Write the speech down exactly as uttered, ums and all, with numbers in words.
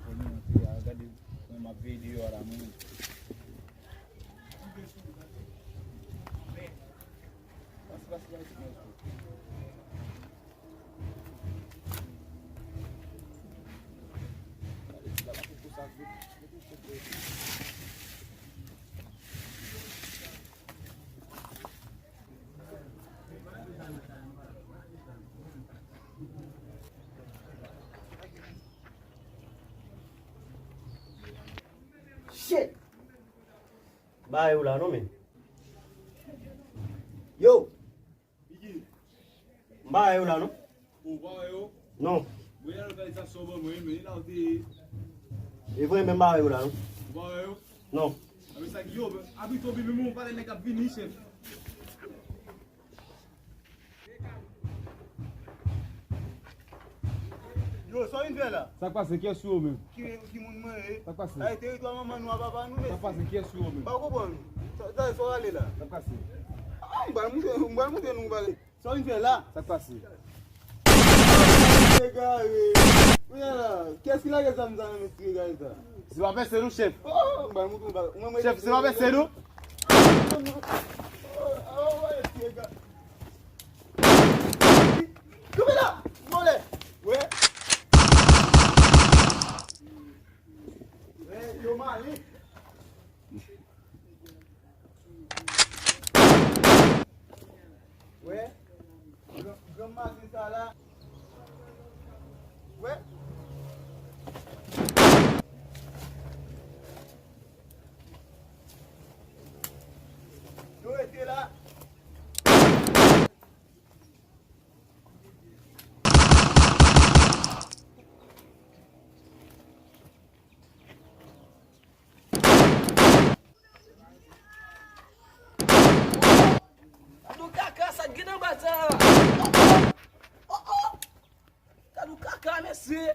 Fò nou antre a, gade, mwen m ap veye deyò a la, mwen. Pase, pase, pase. Shit! M pa wè yo la non, men. Yo! M pa wè yo la non. Ou pa wè yo? Non. Mwen nan lokalizasyon ban mwen, men la ou te ye. E vre, men m pa wè yo la non. Ou pa wè yo? Non. Apre sa, yo, abit obi, men mwen pale nèg ap vini, chèf. Yo, sa w vin fè la? Sa k pase? Kiyès sou yo menm? Ki, ki moun mwen ye? Sa k pase? Ay, teritwa manman nou a papa nou, mesye. Sa k pase? Kiyès sou yo menm? Pa konprann. Sa, sa, sa w ale la? Sa k pase? Ah, m pral montre, m pral montre nou bagay. Sa w vin fè la? Sa k pase? Egare. Kounye a la, kiyès ki lage zam sa nan men ti egare sa? Se pa pèse nou, chèf. Oh, m pral montre nou bagay. Chèf, se pa pèse nou. Oh, oh, oh, ti egare. Kanpe la! Vòlè! Wè! Wè, yo male! Wè! Gran, gran maten sa la! Wè! Yo rete la! Gad yon kaka sa k gen nan bal sa a. Oh, oh. Gad yon kaka, mesye.